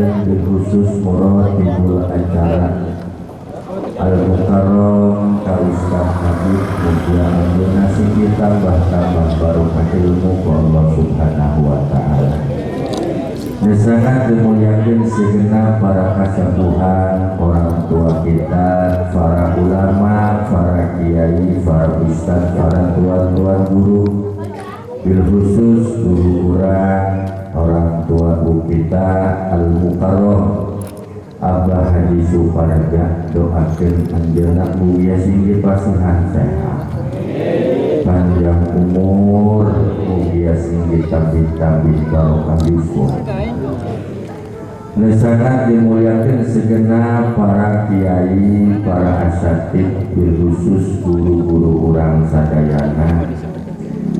Dimuliakeun bil khusus muratibul acara Al Mukarram ka Ustaz Habib, mugia anjeunna sing ditambah-tambah barokah ilmu ku Allah Subhanahu wa taala. Dan sangat dimuliakan segenap para kasepuhan, orang tua kita, para ulama, para kiai, para ustadz, para tuan-tuan guru, bil khusus guru urang, orang tua kita Al Mukarram Abah Haji Suparja, doakeun anjeunna mugia sing dipasihan sehat, panjang umur, mugia sing ditambih-tambih barokah yuswa. Sangat dimuliakan segenap para kiai, para asatid, bil khusus guru-guru urang sadayana,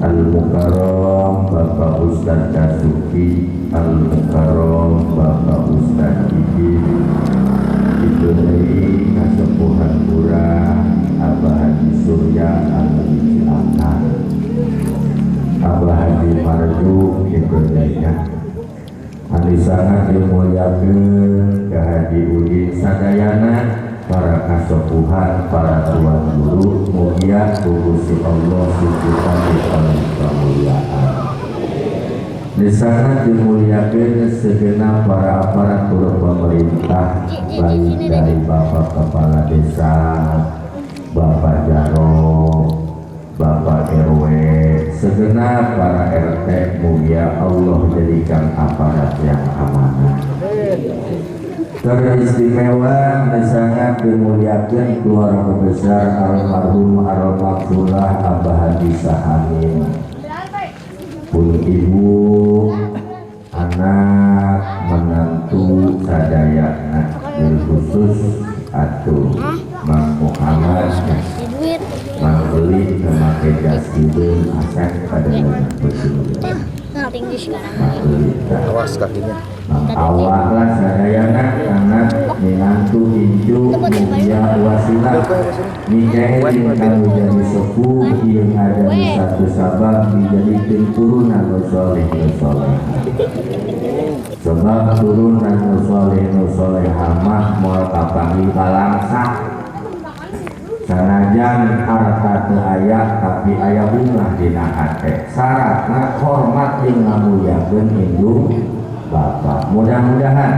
Al Mukarram Bapak Ustadz Dasuki, Al Mukarram Bapak Ustadz Ibin, itu dari kasepuhan urang Abah Haji Surya anu Cilaka, Abah Haji Marju, itu nya. Anu sangat dimuliakan ke Haji Udin sadayana, para kasepuhan, para tuan guru, mugia ku Gusti Allah sing paling kemuliaan. Di sangat dimuliakan segenap para aparatur pemerintah, baik dari Bapak Kepala Desa, Bapak Jaro, Bapak RW, segenap para RT, mugia Allah jadikan aparat yang amanah. Teristimewa sangat dimuliakan keluarga besar almarhum almarhumah Abah Haji Sahamin, pun ibu, anak, menantu sadayana, khusus atuh Mang Muhammad. Duit. Mang beli memakai jas hidung asek pada Nah, tinggi sekarang. Mang beli. Awas kakinya. Mang awak lah sadayana, anak, minantu, incu, mugia wasilah Mikael kanu jadi sepuh yang ada di satu sabab dijadikan turunan nu soleh nu soleh, sebab turunan nu soleh nu soleh mah moal kapanggih balangsa, sanajan harta teu aya tapi aya bunga dina hate. Syaratna hormat jeung ngamuliakeun indung bapak. Mudah-mudahan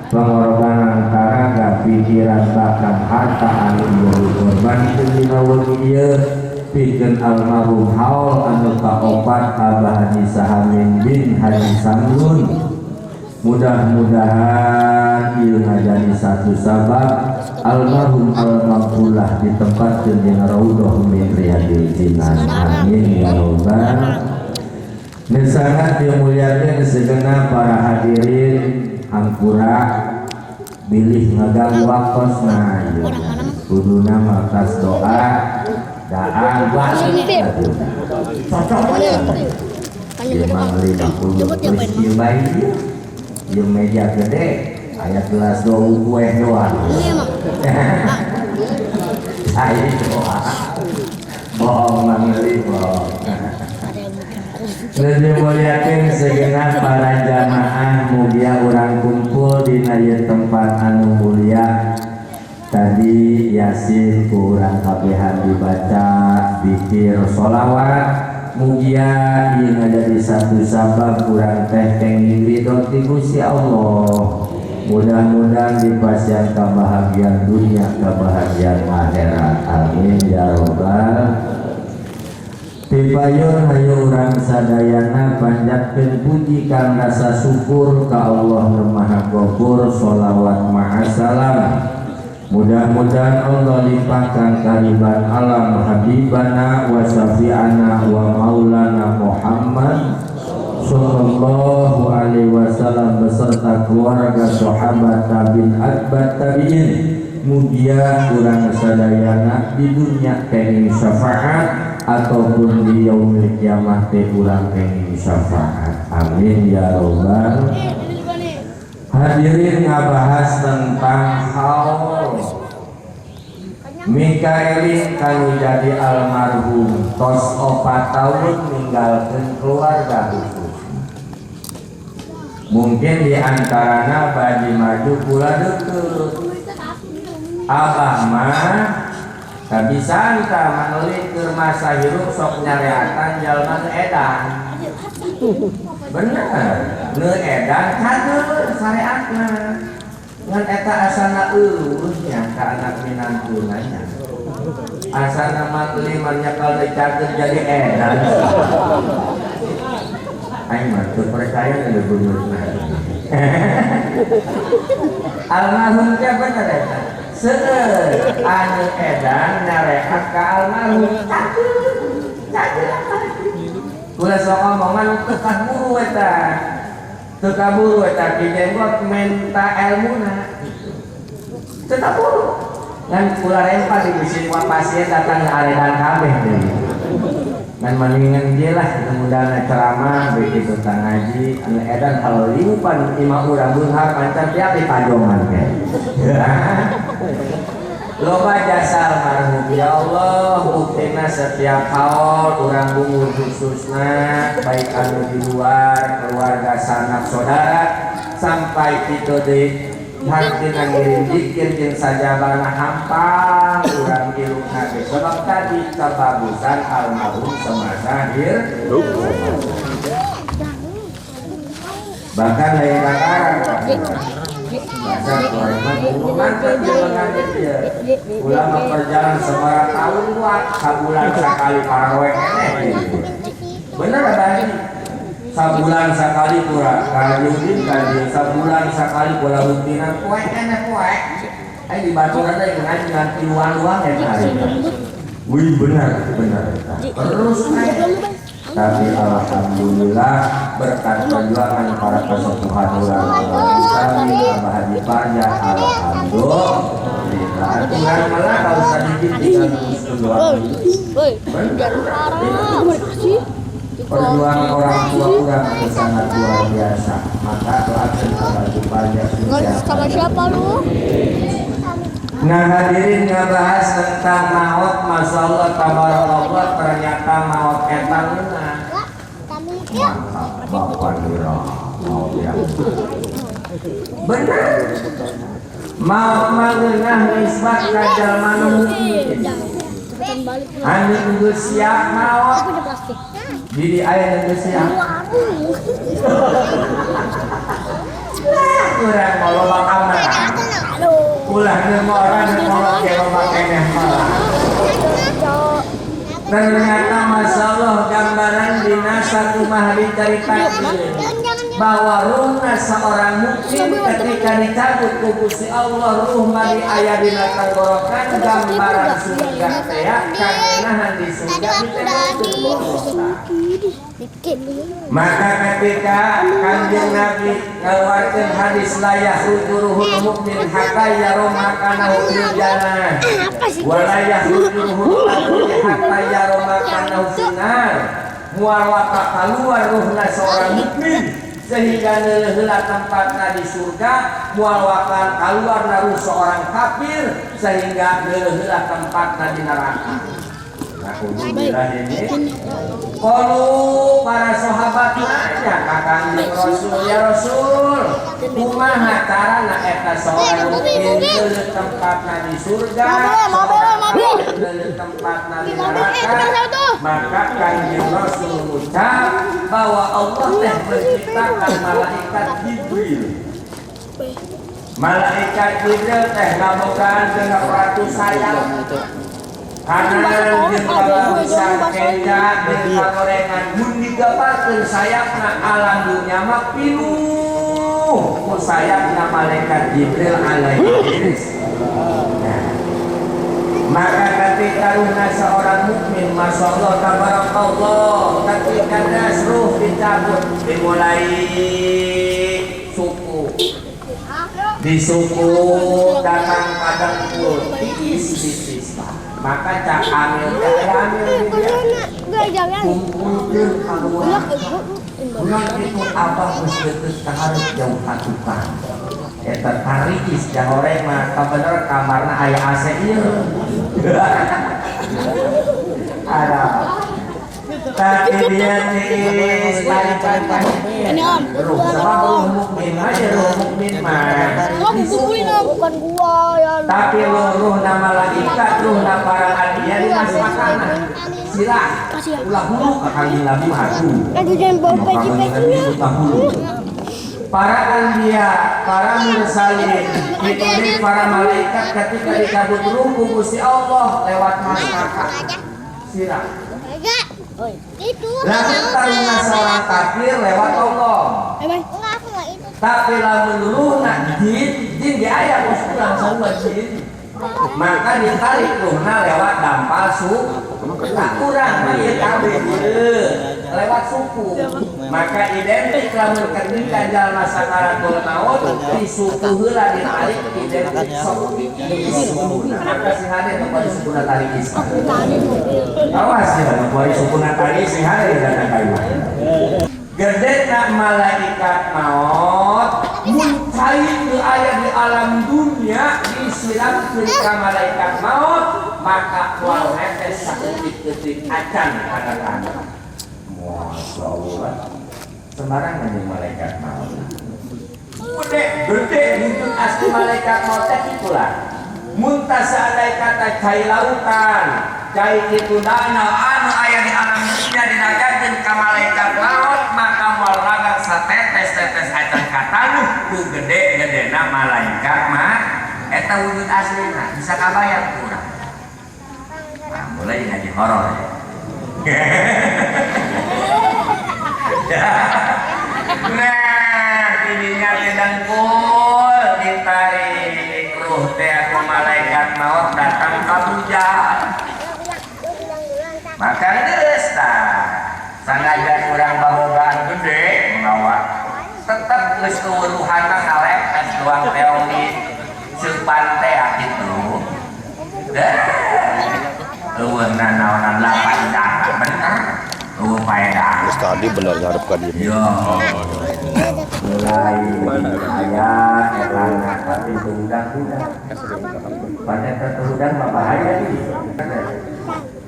pengorbanan taraga, pikiran, bahkan harta anu dikorbankeun dina wengi ieu pikeun almarhum haul anu kaopat Abah Haji Sahamin bin Haji Samlun, mudah-mudahan ieu ngajadi satu sabab almarhum almarhumah ditempatkeun dina raudhah min riyadil jinan. Amin ya robbal. Dan sangat dimuliakan segenap para hadirin, hampura bilih ngaganggu waktosna ieu. Kuduna makas doa daan balik cocok. Ieu mah 50 geus ieu bae ieu. Ieu meja gede aya gelas doa kue doang. Ini emang. Ayo doa. Bohong mangili bohong. Ada yang bukan. Dimuliakeun segenap para jamaah, mugia urang kumpul di ieu tempat anu mulia. Tadi Yasin ku urang kabehan dibaca, dikir, sholawat, mugia ieu ngajadi satu sabab urang teh kenging ridho ti Gusti Allah. Mudah-mudahan dipasihan kebahagiaan dunia, kebahagiaan akhirat. Amin ya robbal. Tipayun hayu urang sadayana panjatkeun puji kang rasa syukur ka Allah Nu Maha Ghafur, sholawat ma'asalam mudah-mudahan Allah limpahkan kariban alam habibana wa syafi'ana wa maulana Muhammad sallallahu alaihi wasallam beserta keluarga, sahabat, tabi'in, atba' tabi'in. Mugia urang sadayana di dunia kenging syafaat ataupun di yaumil kiamah teh urang kenging syafaat. Amin ya robbal. Hadirin, ngabahas tentang haul Mikaeli kanu jadi almarhum tos 4 tahun ninggalkeun keluarga khusus. Mungkin di antarana badi maju kula deukeut. Abah mah kabisaan ka maneuli keur masa hirup sok nyareatan jalma nu edan. Bener, nu edan kageur sareatna. Ngan eta asana eueuh nya ka anak minantuna nya. Asana mah lima nyekal deui cager jadi edan. Aing mah teu percaya deui beungeutna. Almarhum teh bener eta. Seueur anu edan nyareat ka almarhum cager. Cager. Kula sok ngomongan teu kaburu eta. Teu kaburu eta Ki Jenggot menta elmuna. Teu kaburu. Ngan kula rempa di semua pasien datang ke aredan kabeh deui. Ngan mendingan dia lah kemudian ceramah begitu tentang ngaji anu edan kalau liupan imah urang beunghar mancan tiap di pajongan teh. Loba jasa almarhum ya Allah buktina setiap haul urang bungur khususna baik anu di luar keluarga sanak saudara sampai kitu deui hartina ngirim zikir jeung sajabana hampang urang iluna ge sebab tadi kebagusan almarhum semasa hidup. Bahkan lain kakarang ulama perjalanan sebarang tahun buat sabulan sekali parawe keneh. Bener tadi sabulan sekali pura kajudin kajudin sabulan sekali pura rutinan poe keneh poe. Ayo di baturan teh ngaji ngan tiluan-luang ya hari. Wih benar benar terus tapi alhamdulillah berkat perjuangan para kesepuhan urang kami Abah Haji Parja alhamdulillah aturan malah kalau sedikit kita terus berdoa. Perjuangan orang tua urang itu sangat luar biasa, maka doakan Abah Haji Parja sama siapa lu? Nah hadirin ngebahas tentang maut, masya Allah tabarakallah ternyata maut eta ngeunah. Mantap bapak lira maut yang bener. Maut mah ngeunah nisbat ka jalma nu mukmin. Anu geus siap maut. Jadi aya nu geus siap. Urang mau loba kamar. Ulah ngemora ngemora loba keneh malah. Ternyata masya Allah gambaran dina sakumaha dicaritakeun bahwa ruhna seorang mukmin ketika dicabut ku Gusti Allah ruh mah aya dina tenggorokan gambaran surga teh kanenahan di surga ditentukeun. Maka ketika Kanjeng Nabi ngaluarkeun hadis la yakhruju ruhul mukmin hatta yara makanahu fil jannah wa la yakhruju ruhul kafir hatta yara makanahu finnar. Moal waka kaluar ruhna seorang mukmin sehingga neuleheula tempatna di surga, moal waka kaluar ruh seorang kafir sehingga neuleheula tempatna di neraka. Alhamdulillah ini. Kalau para sahabat nanya ka Kanjeng Rasul, ya Rasul, kumaha carana eta seorang mukmin teu tempatna di surga, teu tempatna di neraka? Maka Kanjeng Rasul ngucap bahwa Allah teh menciptakan malaikat Jibril. Malaikat Jibril teh ngabogaan genep ratus sayap. Kanan jeung kalabisan kenca jeung kagorengan mun digabarkeun sayapna alam dunya mah pinuh ku sayapna malaikat Jibril alaihi salam. Maka ketika ruhna seorang mukmin masya Allah tabarakallah ketika das ruh dicabut dimulai suku di suku datang kadang tipis-tipis maka cak amil dia kumpulkeun kaluar urang itu abah geus deukeut ka hareup jauh ka tukang eta tariis jahoreng mah kabener kamarna aya AC ieu ada tapi dia tiis tarik-tarik ruh sebab ruh Gua ya. Tapi ruhna malaikat, ruhna para anbiya di mas makanan. Sila, ulah hulu ka Kangjeng Nabi mah atuh. Aduh, jangan bau peci-pecinya. Para anbiya, para mursalin, itu para malaikat ketika dicabut ruh ku Gusti Allah lewat masyarakat. Sila. Enggak. Itu. Lamun taruna seorang kafir lewat Allah. Enggak, aku enggak itu. Tapi lamun ruhna jin, jin di aya bos urang sarua jin. Maka ditarik ruhna lewat dampal suku. Tak kurang mah ieu kabeh lewat suku. Maka identik lamun ketika jalma sakaratul maut di suku heula ditarik identik sok di sukuna. Maka si hade nu bari sukuna tarik isna. Awas ya nu bari sukuna tarik si hade datang ka imah. Gedena malaikat maut mun cai teu aya di alam dunia disiramkeun ka malaikat maut maka moal netes saeutik-eutik acan kana tanah. Masya Allah, sembarangan jeung malaikat maut. Gede, gede wujud asli malaikat maut teh itulah. Mun tah seandai kata cai lautan, cai kitu danau anu aya di alam dunia dinagakeun ka malaikat maut maka moal ragang satetes-tetes acan ka tanuh ku gede-gedena malaikat mah eta wujud aslina bisa kabayang ku urang. Nah, mulai ngaji horor ya. Nah, ininya dengkul ditarik ruh teh ku malaikat maut datang ka bujang. Maka geus tah sanajan urang babogaan gede mawa tetep geus eueuhan ngalepes doang teong di seupan teh kitu. Dah eueuh nanaonan lapan dah bener eueuh faedah. Terus tadi benar ngarep ka dieu. Yo. Mulai aya etana tapi teu hudang-hudang. Pada teu hudang mah bahaya nih.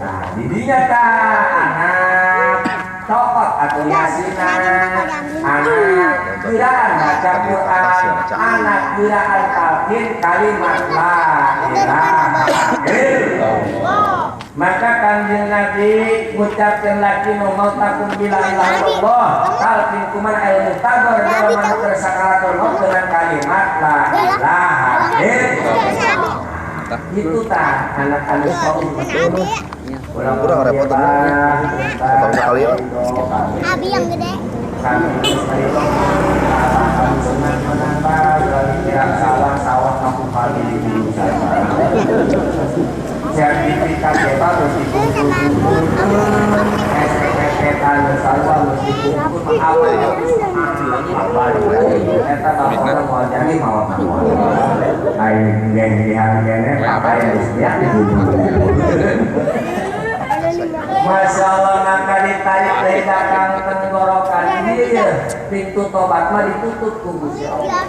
Nah, didinya tah anak cokot atau yasinan, anak kiraan baca Quran, anak kiraan talqin kalimat la ilaha illallah. Maka Kangjeng Nabi ngucapkeun laki nu mautakum bila ilaha illallah, talqin kuman ilmu tabor dalam keur sakaratul maut dengan kalimat la ilaha illallah. Itu tah anak-anak kaum. Kurang repot teman. Kali ya. Abi yang gede. Kami senang menambah sawah sawah mampu kali di bulu saya. Sertifikat bebas harus dikumpul-kumpul, SPP tanah sawah harus dikumpul, apa apa eta bapak mau jadi mau aing geng diharganya apa yang disediakan dikumpul. Masya Allah nangka ditarik dari belakang tenggorokan dia pintu tobat mah ditutup ku Gusti Allah.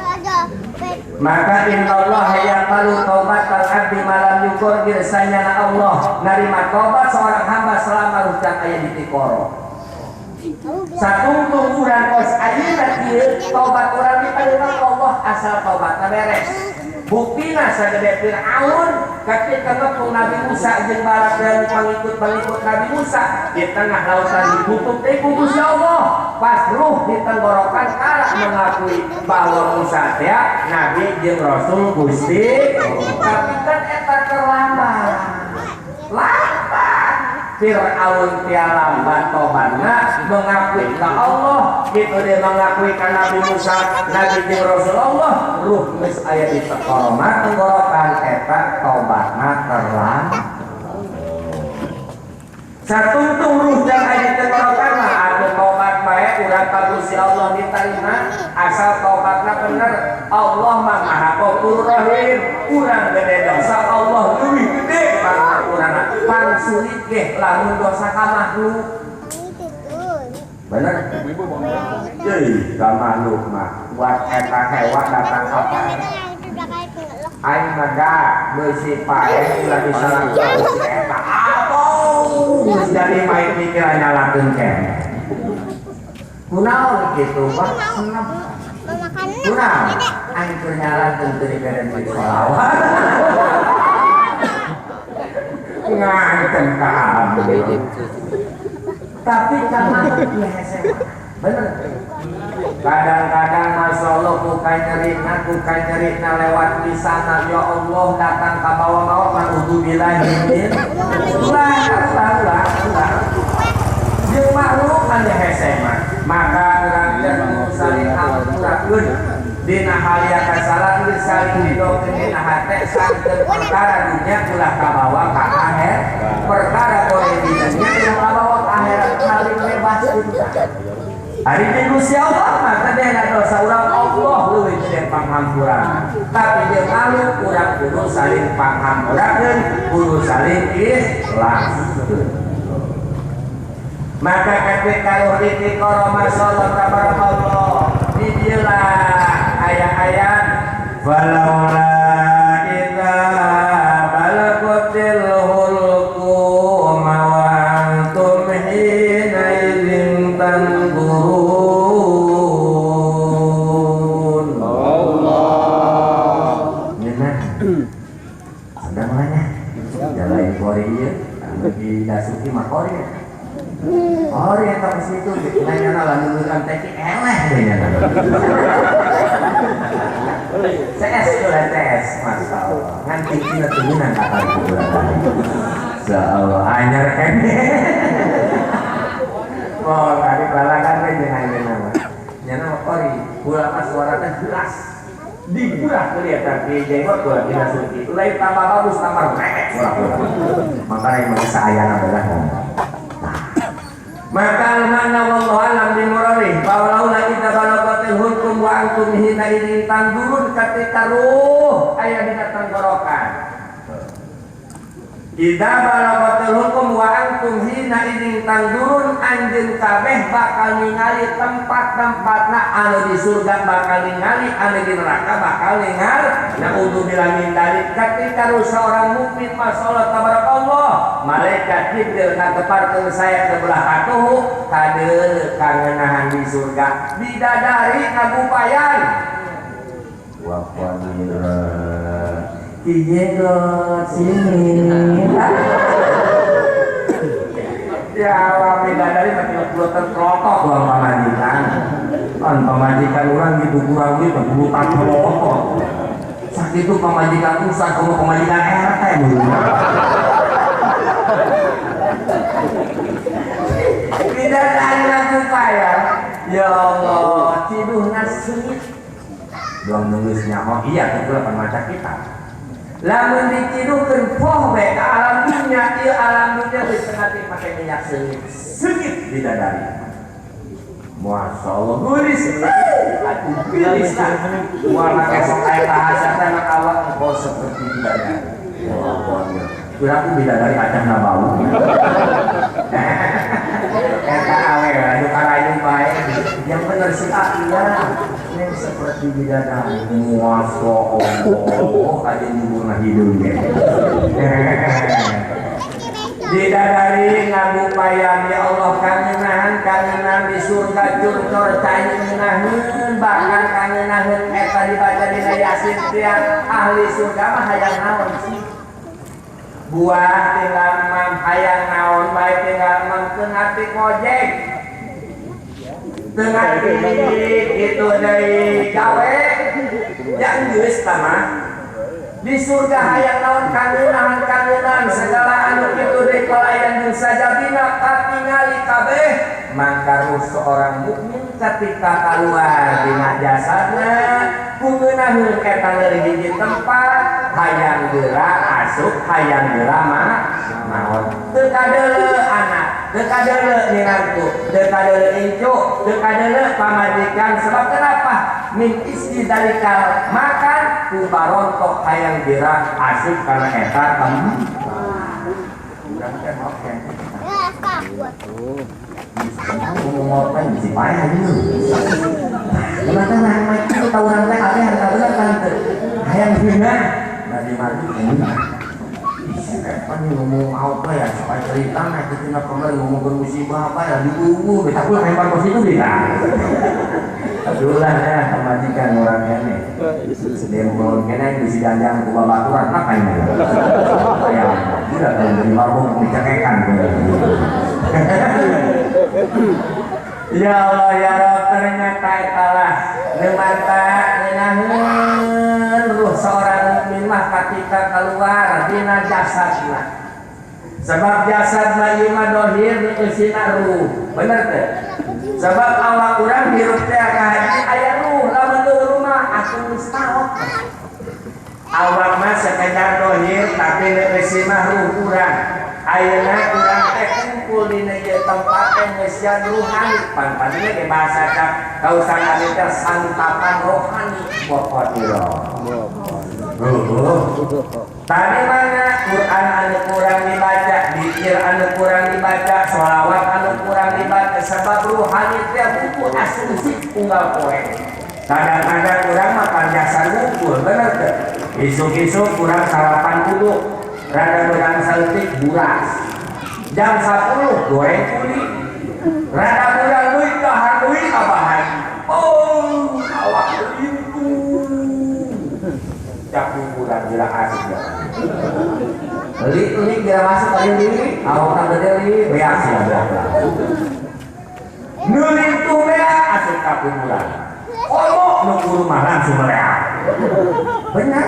Maka innallaha yaqbalu taubatal abdi malam yugorgir sanyana Allah narima tobat seorang hamba selama rucak aya di tikoro. Satungtung urang kos ayeuna kieu tobat urang diterima Allah asal tobatna beres. Buktina sagede Fir'aun ketika ngepung Nabi Musa jeung barak dan pengikut-pengikut Nabi Musa di tengah lautan ditutup teh ku Gusti Allah. Pas ruh di tenggorokan kalah mengakui bahwa Musa teh nabi jeung rasul Gusti. Tapi kan eta terlambat. Lambat. Fir'aun tia lambat tobatna mengakui ka Allah, gitu dia mengakui ka Nabi Musa, nabi jeung Rasulullah, ruh geus aya di tenggorokan eta tobatna terlambat. Satungtung ruh dan aya di tenggorokan mah atuh tobat bae urang ka Gusti Allah diterima asal tobatna bener. Allah mah Maha Ghafur Rahim, urang gede dosa Allah leuwih gede pangapurana. Pang sulit ge lamun dosa ka makhluk. Bener? Euy, ka makhluk mah buat eta hewan datang apa? Aing mah da beusi paeh ulah disalahkeun si eta. Aduh, jadi main pikiran nyalakeun keneh. Kunaon kitu, Pak? Kunaon Kunaon? Aing keur nyalankeun teu dibere duit sholawat. Nganten ka abdi. Tapi karena dia hese. Bener. Kadang-kadang Masya Allah bukan nyerina lewat lisan ya Allah datang ke bawah-bawah ma'udzubillah min ulah jeung makhluk kan hese mah. Maka urang teh saling ampurakeun dina hal yang kasalah geus saling didokeun dina hate santen perkara dunya ulah kabawa ka akhir perkara boleh di dunya ulah kabawa ka akhirat saling bebas. Ari di Gusti Allah mah teh dosa urang Allah leuwih gede panghampurana. Tapi jeung makhluk urang kudu saling panghampurakeun, kudu saling ikhlas. Maka ketika ruh ditikoro masyaallah tabarakallah di dieu lah ayat-ayat falaula idza balagatil hulqum wa antum hina idzin tanzurun. Allah nyeunah sedang mana jalain kori ieu di dasuki mah kori. Oh, yang ke situ nanya lah lulusan TK eleh deh. CS tuh lah CS, masya Allah. Ngan tinggi turunan kata ibu lah. Allah anyar kene. Oh, tadi balakan we jeung ayeuna mah. Nyana mah kori, ulah suaranya jelas. Diburah kelihatan di jenggot gua dinasuki. Lain tambah bagus tambah rek suara. Makanya emang sayana belah ngomong. Maka mana wallahu alam bimurarih falaula idza balagatil hulqum wa antum hina idzin tanzurun ketika ruh aya dina tenggorokan. Idza balagatil hulqum wa antum hina idzin tanzurun anjeun kabeh bakal ningali tempat-tempatna anu di surga bakal ningali anu di neraka bakal ningali. Naudzubillah min dzalik ketika ruh seorang mukmin masyaallah tabarakallah malaikat Jibril ngageparkeun saya ke belah katuhu kadeuleu kangenahan di surga bidadari ngagupayan wa qanira kijenggot sini ya Allah bidadari mati pelutan kelotok urang pamajikan kan pamajikan urang gitu kurang gitu pelutan kelotok sakitu pamajikan usah kudu pamajikan RT bidadari ngagupayan ya Allah ciduhna sengit doang nulis nyaho iya itu lapan maca kitab lamun diciduhkeun poh we ka alam dunya ieu alam dunya geus tengah make minyak sengit sengit bidadari Masya Allah geulis atuh geulis lah warna esok aya bahasa teh mah awak engkau seperti bidadari ya Allah kira aku bidadari acahna bau eta awe anu karayu bae yang bener si A iya neng seperti bidadari Masya Allah kajian nyuburna hideung ge bidadari ngagupayan ya Allah kangenahan di surga curcor cai ngeunaheun bahkan kangenaheun eta dibaca dina Yasin tiang ahli surga mah hayang naon sih buah tinggal mam hayang naon bae tinggal mam teu ngarti ngojek teu ngarti kitu deui gawe yang geus tah mah di surga hayang naon kangenahan segala anu kitu deui kalayan jeung sajabina katingali kabeh mangka ruh seorang mukmin ketika keluar dina jasadna ku ngeunaheun eta leuri hiji tempat hayang geura asup hayang geura mah maot teu kadeuleu anak teu kadeuleu minantu teu kadeuleu incu teu kadeuleu pamajikan sebab kenapa min istidalikal makan ku barontok hayang geura asup kana eta tempat urang teh oke ngomong teh bisi paeh aja. Kenapa nah itu tahu orang teh kabeh harga bener kan teu. Hayang hina dari mati ini. Kapan ngomong apa ya sampai cerita nah itu tina kemarin ngomong musibah apa ya dibubu kita pula lempar ke situ bisa. Aduh lah ya pamajikan orangnya. Sedempol kena bisi janjang ku babaturan nak aing mah. Aya tidak tahu dari mabuk dicekekan. Ya Allah ya Rabb, ternyata etalah nu mata ngeunaheun ruh seorang mukmin mah ketika keluar dina jasadna. Sebab jasad mah ieu mah dohir nu eusina ruh. Bener teh? Sebab awak urang hirup teh ka haji aya ruh, lamun teu rumah atuh geus taok. Awak mah sekedar dohir tapi nu eusi mah ruh urang. Ayeuna urang teh kumpul dina ieu tempat teh ngeusian ruhani. Pan tadina ge bahasa cak kausan abi teh santapan rohani pokokna. Tadi mana Quran anu kurang dibaca, dzikir anu kurang dibaca, sholawat anu kurang dibaca, sebab ruhani teh buku asumsi unggal poe. Kadang-kadang urang mah panjasa ngumpul, bener teh? Isuk-isuk kurang sarapan dulu, rada beurang saeutik buras. Jam 10 goreng kuli. Rada beurang duit dahar duit abah haji. Oh, awak lintung. Cak kuburan bila asik ya. Li bila masuk kali li, awak gede li, beak sih beak. Nu lintung beak asup ka kuburan. Omok nu kudu mah langsung meleak. Benar.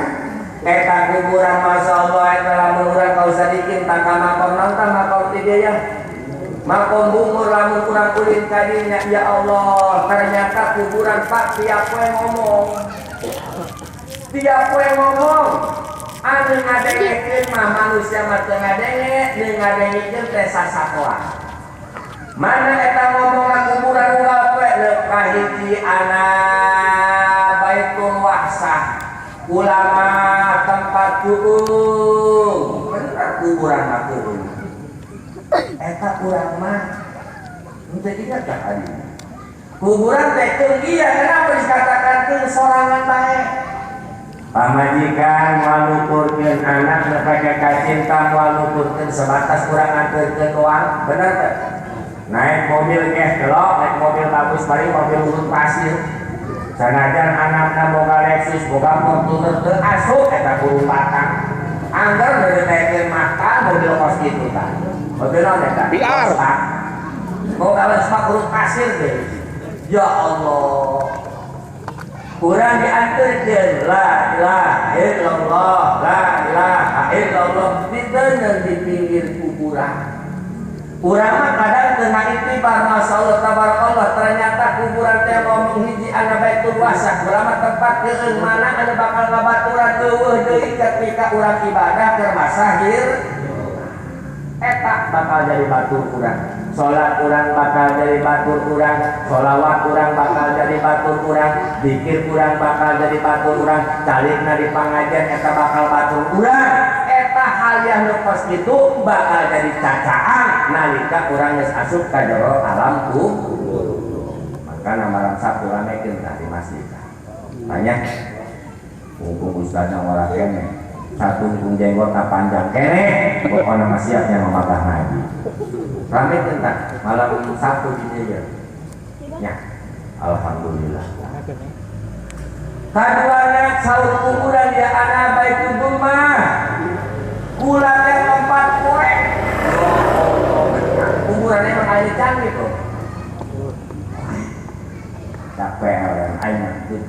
Eta kuburan masyaallah eta lamun urang kausadikin tangka makom nonton makom ti dieu ya. Makom bungur lamun urang ulin ka dinya ya Allah, ternyata kuburan Pak tiap poe ngomong. Tiap poe ngomong. Anu ngadengekeun mah manusia mah teu ngadenge, nu ngadengekeun teh sasakoa. Mana eta ngomong ka kuburan unggal poe leup kahiji ana Baitul Wahsah. Ulama tempat kuung, bener kuburan mah kuung. Eta urang mah henteu ingat ka tadi. Kuburan teh keung ieu kenapa dikatakan keung sorangan bae? Pamajikan moal nuturkeun anak nepi ka cinta moal nuturkeun sebatas urang nganterkeun doang, bener teh? Naik mobil geh delok, naik mobil bagus bari mobil urut pasir. Sanajan anakna boga Lexus, boga Fortuner teu asup eta kudu batang. Angger deui naikeun mata mobil kos kitu tah. Mobil naon eta? PR. Boga Vespa urut pasir deui. Ya Allah. Urang dianterkeun la ilaha illallah, la ilaha illallah diteundeun di pinggir kuburan. Urang mah kadang teu ngaitibar masyaallah tabarakallah ternyata kuburan teh ngomong hiji ana Baitul Wahsah. Urang mah tempat keueung mana anu bakal ngabaturan eueuh deui ketika urang ibadah keur masahir eta bakal jadi batur urang. Salat urang bakal jadi batur urang, sholawat urang bakal jadi batur urang, zikir urang bakal jadi batur urang, calikna di pangajian eta bakal batur urang. Eta haliah nu kos kitu bakal jadi cacaan nalika urang geus asup ka jero alam kubur. Makana malam Sabtu ramekeun tah di masjid. Banyak mumpung ustazna ora kene, satungtung jenggotna panjang kene, pokona mah siapnya mamabah ngaji. Ramekeun tah malam Sabtu di dieu. Nya. Alhamdulillah. Kaduana saur kuburan dia ana Baitul Dhulmah. Kula teh tempat poek. Kuburan emang aya canggih tuh. Capek orang aing mah teu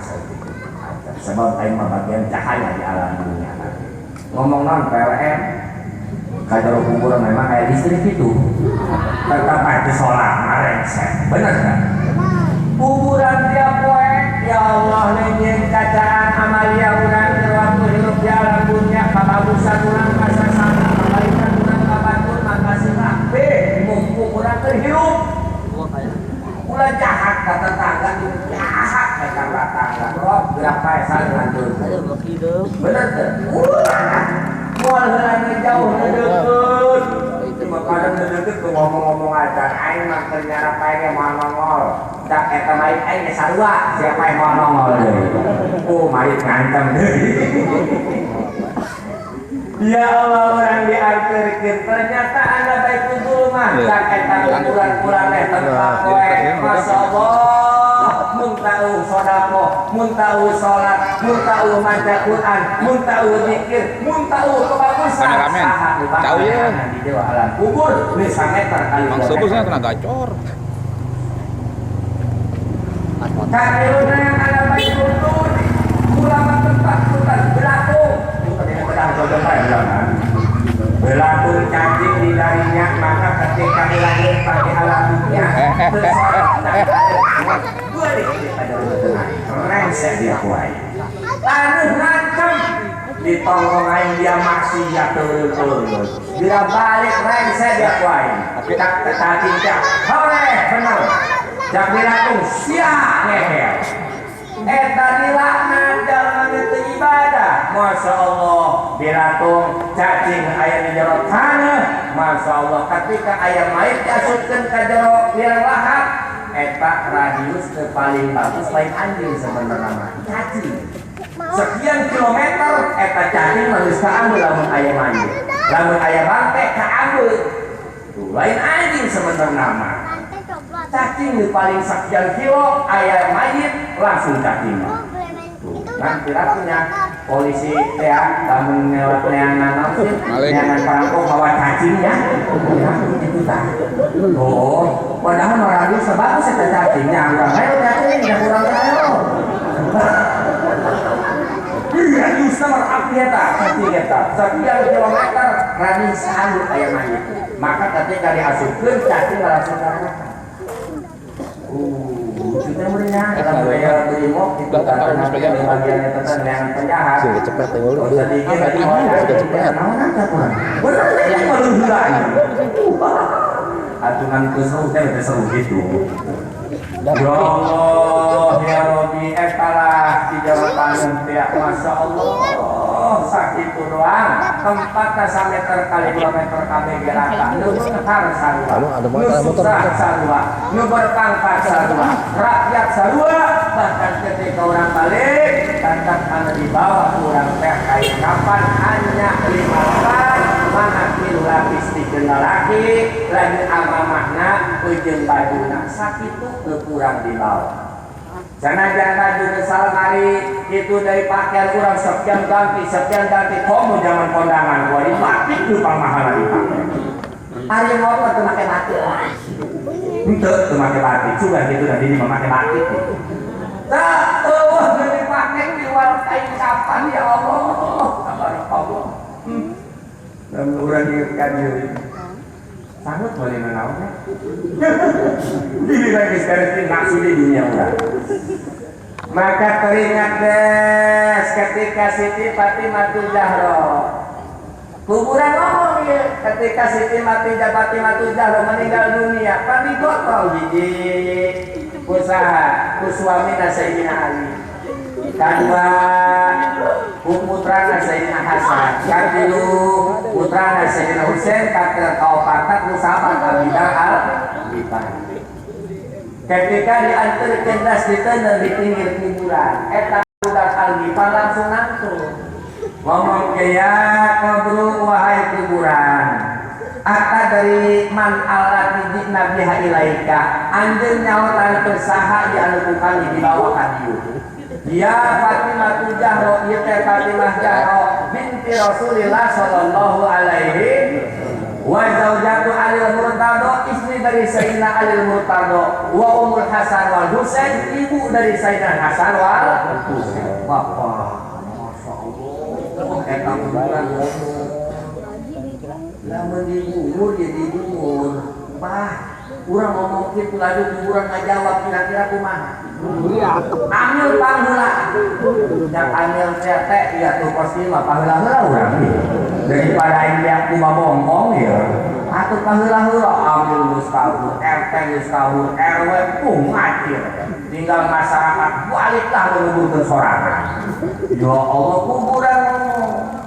saeutik. Sebab aing mah bagian cahaya di alam dunia. Ngomong non PLN kajaro kuburan memang kayak listrik itu. Tetap aja sholat marengsek. Bener kan? Kuburan dia poek, ya Allah nenyen cacaan amalia urang waktu hidup di alam dunia kabagusan urang kasasana kabaikan urang kabatur makasih kabeh mumpung urang keur hirup. Ulah jahat ka tetangga jahat ka tetangga rob gerak pae saling lantur. Bener teu? Ulah moal heula jauh deukeut. Kadang deukeut ngomong-ngomong aja aing mah keur nyarap pae ge moal nongol. Cak eta mait aing ge sarua siapa yang moal nongol deui. Oh mait ngancam deui. Ya Allah orang dianterkeun ternyata anda Baitul Dhulmah cak eta kuburan-kuburan teh tempat poe. Masyaallah mun tau sedekah mun teu salat, mun teu maca Quran, mun teu zikir, mun teu kebagusan. Kameramen. Tahu ya. Di jero alam kubur geus sameter kali. Mang sebusnya kena gacor. Katiluna ala baitul ulama tempat hutan belatung. Belatung cacing di darinya, maka ketika dilahir pakai alam dunia rengsek dia kuai. Taneuh ngancem di tongkrong aing dia maksiat turun-turun. Bila balik rengsek dia kuai. Tak cacing cak. Hore bener. Jak belatung siap ngeher. Eta dilaknat dalam itu ibadah. Masya Allah, belatung cacing aya di jero tanah. Masya Allah, ketika aya mayit diasupkeun ka jero liang lahat, eta radius teu paling bagus lain anjing sebenarnya mah cacing. Sekian kilometer eta cacing mah geus kaambil lamun aya mayit. Lamun aya bangke kaambil. Tuh, lain anjing sebenarnya mah. Cacing di paling sekian kilo aya mayit langsung cacing. Tuh, kan kira-kira polisi ya lamun ngelak neangan naon sih, neangan perampok bawa cacingnya, ya itu tah. Oh, padahal mah radius sebagus eta cacingnya, urang ayo cacing, da urang ayo. Radiusna mah rapi eta cacing eta. Sekian kilometer radius anu aya mayit. Maka ketika diasupkeun cacing langsung karena. Kita merinya dalam budaya brimob itu karena bagian tentang yang penjahat. Sih cepet tengok lu. Cepet. Aturan itu seru, saya seru gitu. Ya Allah, ya Rabbi, etalah di jalan tangan tiap Masya Allah, sakit doang. Tempatnya sameter kali 2 meter KBG rata. Nu beunghar sarua, nu susah sarua, nu berpangkat sarua, rakyat sarua. Bahkan ketika orang balik, tetap anu dibawa kurang teh kain kapan hanya 5 lembar, mana 3 lapis di lalaki, lagi amamahna ujung bajuna sakitu kurang dibawa. Sanajan baju ke salmari itu dari pakaian kurang sekian ganti komo zaman kondangan gua dibatik tuh pang mahal dipakai. Hari motor tuh make batik. Henteu tuh make batik, coba gitu nanti ini memakai batik. Tak eueuh nu dipake diwal kain kapan ya Allah. Tabarakallah. Dan urang ieu ka dieu. Sangat boleh menawarnya. Ini lagi sekarang nafsu di dunia orang. Maka teringat des ketika Siti Fatimah Zahra. Kuburan ngomong ya, ketika Siti Fatimah Zahra meninggal dunia, pan digotong hiji usaha ku suamina Sayyidina Ali. Kadua ku putrana Sayyidina Hasan, katilu putrana Sayyidina Husain, kaopatna ku sahabat Abi Dzar Al-Ghifari. Ketika diantarkeun das diteundeun di pinggir kuburan, eta budak Al-Ghifar langsung nangtung. Ngomong ke ya kubru wahai kuburan, ata dari man allati ji'na biha ilaika, anjeun nyaotan saha ieu anu ku kami dibawa ka dieu. Ya Fatimah Zahra, ieu teh Fatimah Zahra binti Rasulillah sallallahu alaihi wa zaujatu Alil Murtado, istri dari Sayyidina Alil Murtado, wa Ummul Hasan wal Husain, ibu dari Sayyidina Hasan wal Husain. Bapak, Masya Allah, eta kuburan ngomong. Lamun dibumur ya dibumur. Bah, urang ngomong kitu laju kuburan ngajawab kira-kira kumaha? Amil pangheula. Cak amil teh ya tuh pasti mah pangheula-heula urang. Daripada aing liak ku babongkong ya. Atuh pangheula-heula amil geus kabur, RT geus kabur, RW pung ngacir. Tinggal masyarakat baliklah menguburkeun sorangan. Ya Allah kuburan ngomong.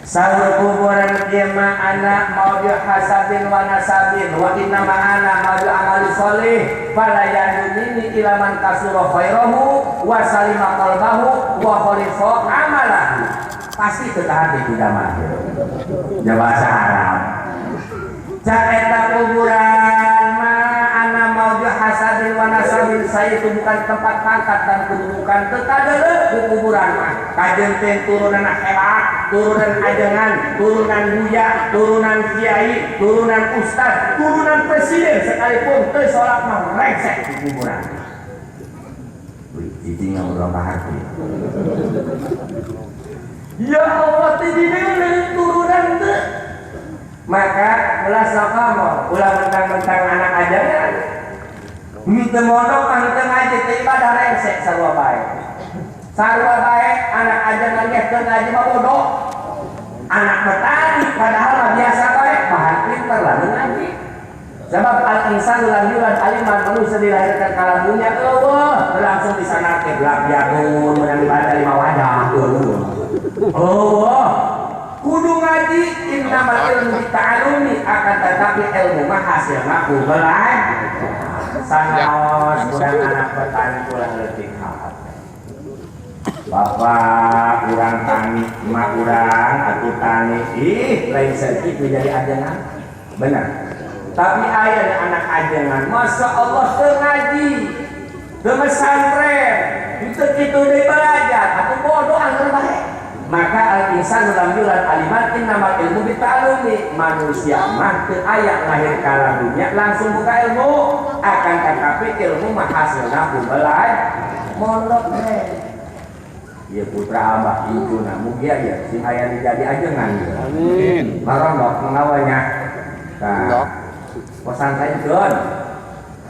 Sahur kuburan kieu mah ana maudhu hasabin wa nasabin wa inna ma ana maudhu amali sholih fala yadunini ila man kasura khairahu wa salima qalbahu wa khalifa amalahu. Pasti teu tahan di mah. Ya bahasa Arab. Cak eta kuburan ma ana maudhu hasabin wa nasabin saya itu bukan tempat pangkat dan kedudukan, teu ku kuburan mah. Kajeun teh turunan hebat, turunan ajengan, turunan buya, turunan kiai, turunan ustad, turunan presiden sekalipun teu salat mah rengsek di kuburan. Wih, cicing ngobrol ka hati. Ya Allah teh dideuleu turunan teu. Maka ulah sok ulah mentang-mentang anak ajengan. Henteu mondok mah henteu ngaji teh ibadah rengsek sarua bae. Sarua bae anak ajengan ge teu ngaji mah bodoh. Anak petani padahal mah biasa bae bahan pinter lah ngaji. Sebab al-insanu lam yulad aliman, manusia dilahirkan kala dunia eueuh langsung di sana teh belak-biakun menang ibadah lima wadah eueuh. Eueuh kudu ngaji innamal ilmu bita'alumi, akan tetapi ilmu mah hasilna ku belajar. Sanaos urang anak petani ulah leutik hate. Bapak urang tani, emak urang atuh tani, ih lain saeutik jadi ajengan. Bener. Tapi aya anak ajengan, Masya Allah teu ngaji, teu pesantren, teu kitu deui belajar, atuh bodoh angger bae. Maka al-insanu lam yulad aliman innamal ilmu bita'alumi, manusia mah teu aya lahir ka dunia langsung buka ilmu, akan tetapi ilmu mah hasilna ku belajar mondok teh. Ieu putra abah incuna mugia ieu sing aya dijadi ajengan ieu. Amin. Marondok mengawanya. Tah. Pesantren keun.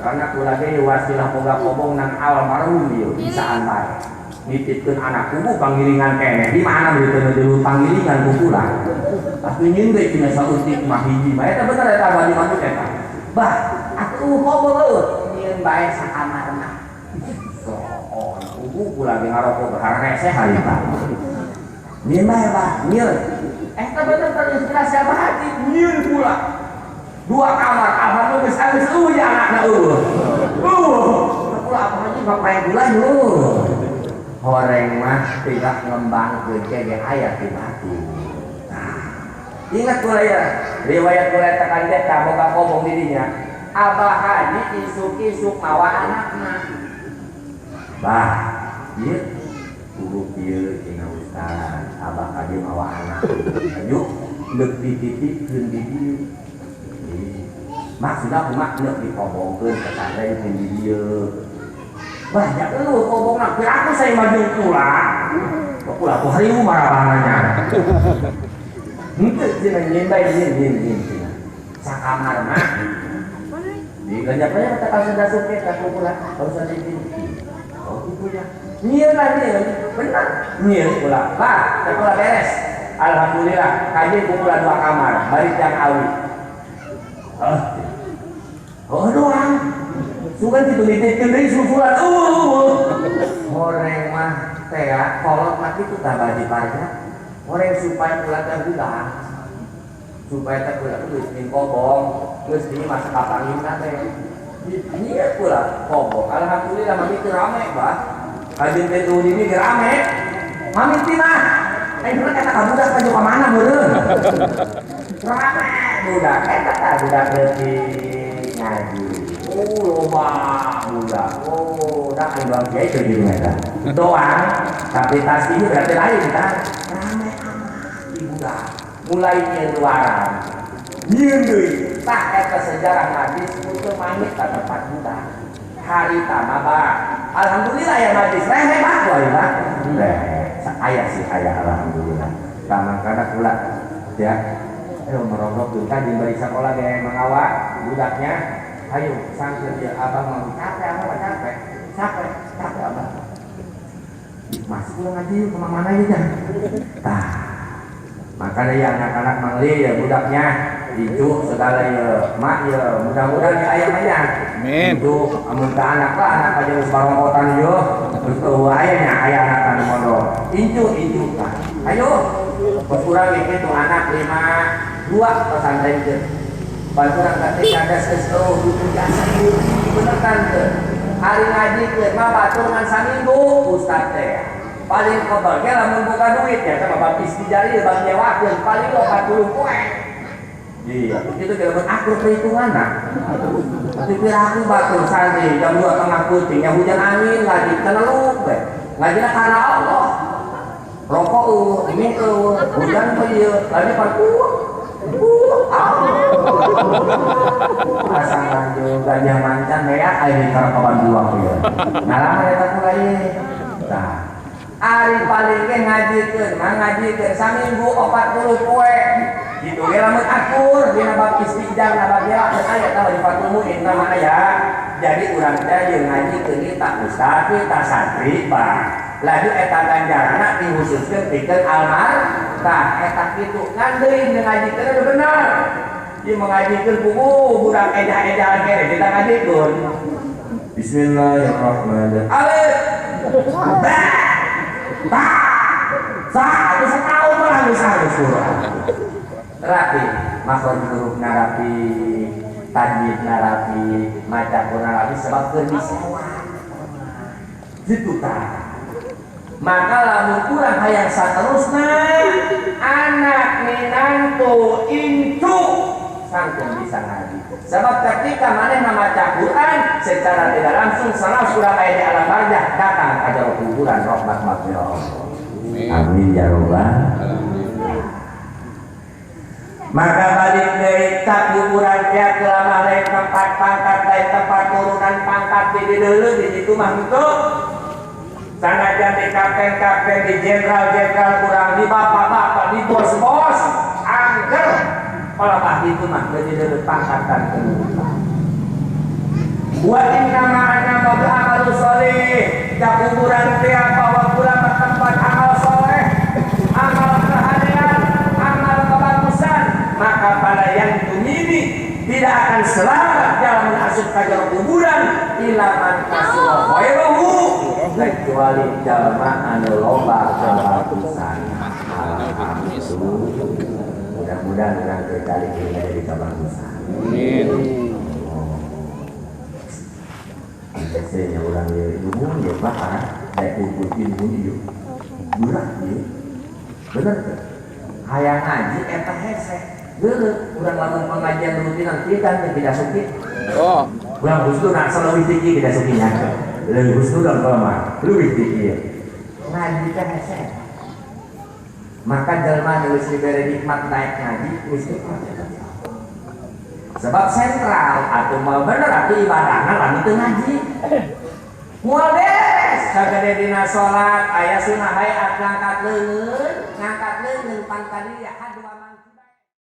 Karena kula ge wasilah boga kobong nang almarhum ieu bisaan bae. Nitipkeun anak kubu pangiringan keneh. Di mana beuteun dulu pangiringan ku kula. Tapi nyeun deui cenah saeutik mah hiji bae eta bener eta badi mantu eta. Bah, atuh kobong eueuh nyieun bae sakamarna. Soon kubu kula ge ngarokok hareseh harita. Nyieun bae bah, nyieun. Eta bener terinspirasi abah haji nyieun kula. Dua kamar, alhamdulillah geus alus eueuh ya anakna eueuh. Eueuh, kula abah haji bapak gula yeuh. Horeng mah tidak ngembangkeun ge aya ti batu. Nah, ingat kula ya, riwayat kula eta kan teh boga kobong di dinya. Abah haji isuk-isuk mawa anakna. Bah, ieu guru ieu cenah ustaz, abah haji mawa anak. Ayo deuk dititipkeun di dieu. Maksudna kumaha deuk dikobongkeun pesantren di dieu. Banyak lu kobongna, aku saya maju pula. Pula aku hariu marabananya. Henteu cenah nyeun bae nyeun cenah. Sakamar mah. Di ganjap-ganjap kata kalau sudah suke ka pula, kalau sudah di. Oh kitu ya. Nyieun lah nyieun, bener. Nyieun pula. Bah, teh pula beres. Alhamdulillah, kaji pula dua kamar, bari jang awi. Oh doang. Sugan kitu nitipkeun deui susulan. Horeng mah teh kolot mah kitu tah badi parja. Horeng supaya kula teh hudang. Supaya teh kula teh geus min kobong, geus ini masa kapangina teh. Ieu kula kobong. Alhamdulillah mami teu rame, bah. Kajeun teh ini ge rame. Mami teh mah ayeuna kata ka budak maju ka mana meureun. Rame budak eta tah budak leutik ngaji. Oh loba budak. Oh, dah aing bang kiai teu di eta. Doang, tapi tas ini berarti lain tah. Rame amat di budak. Mulai nyieun luaran. Nyieun deui. Tah eta sejarah majlis teu mangit ka tempat budak. Harita mah bah. Alhamdulillah ya majlis rehe bah wae bah. Rehe. Aya sih aya alhamdulillah. Tah mangkana kula ya. Ayo merogok deui ka jeung bari sakola ge mangawa budaknya. Ayo sangkeun dia abah mau capek abah capek. Capek, capek abah. Masuk ulang ngaji yuk ke mana aja. Tah. Makanya ya anak-anak mangli ya budaknya itu segala ya mak ya mudah-mudahan ya ayam aja. Amin. Itu amun ka anak lah anak aja geus barongkotan yo. Geus eueuh aya nya aya anak anu mondok. Incu incu tah. Ayo. Pas urang kitu anak 5 2 pesantren teh. Banturan teh cadas geus eueuh butuh jasa ieu. Bener kan teh. Hari ngaji teh mah batur ngan saminggu ustaz teh. Paling kebal ge lamun boga duit ya sama baptis di jari bang nyewakeun paling 40 poe. Iya, itu kira akur perhitungan nah. Pikir aku batur santri jam 2 tengah putih, yang hujan angin ngaji teleluk we. Ngajina karena Allah. Rokok eueuh, ini eueuh, hujan teh ieu, lagi parkur. Asal lanjut gajah mancan ya aya di kawan buang ieu. Ngalaman eta kula ieu. Tah. Ari paling ge ngajikeun, mah ngajikeun saminggu 40 poe. Gitu ge lamun akur dina bab istijang na bab ya aya tah di Fathul Muin nama aya. Jadi urang teh jeung ngajikeun kita ustaz kita santri bah. Laju eta ganjaranna dihususkeun pikeun almar. Tah eta kitu ngan deui ngajikeun udah bener. Ieu mengajikeun buku budak ejah-ejahan kene kita ngajikeun. Bismillahirrahmanirrahim. Alif ba ta sa itu setahun mah geus halus Quran. Rapi, makhraj huruf narapi, tajwid narapi, maca Quran narapi sebab keur disewa. Gitu tah. Maka lamun kurang hayang saterusna anak minantu incu sangkung bisa ngaji. Sebab ketika manehna maca Quran secara tidak langsung salah surah aya di alam barzah datang ka jero kuburan rahmat maghfirah Allah. Amin ya rabbal alamin. Maka balik dari tak kuburan dia kelama lain tempat pangkat lain tempat turunan pangkat di deuleu di situ mah henteu. Sanajan di kapten-kapten di jenderal-jenderal kurang di bapak-bapak di bos-bos angger kalau mah itu mah jadi deuleu pangkatan kedudukan. Wa inna ma'ana amalu sholih da kuburan teh bahwa kurang tempat amal soleh, amal kehadean, amal kebagusan, maka pada yang tumini tidak akan selamat dalam asup ka jero kuburan ila man kasura khairuhu kecuali jalma anu loba kabagusan. Alhamdulillah. Mudah-mudahan urang teh kali ini jadi kabagusan. Amin. Biasanya urang ieu nuhun ye Pak, daek kumpulkeun nuhun ieu. Durah ieu. Bener teh? Hayang ngaji eta hese. Geuleuh urang lamun pengajian rutinan kieu kan teh tidak suki. Oh, urang husnul asa leuwih tinggi tidak sukinya. Leuwih husnul mah leuwih tinggi. Ngaji teh hese. Maka jelma nu geus dibere nikmat naik ngaji geus nikmat. Sebab sentral atau mau bener atuh ibadahna lamun teu ngaji. Moal beres sagede dina salat aya sunah hayat ngangkat leungeun pan tadi ya dua mangkuk.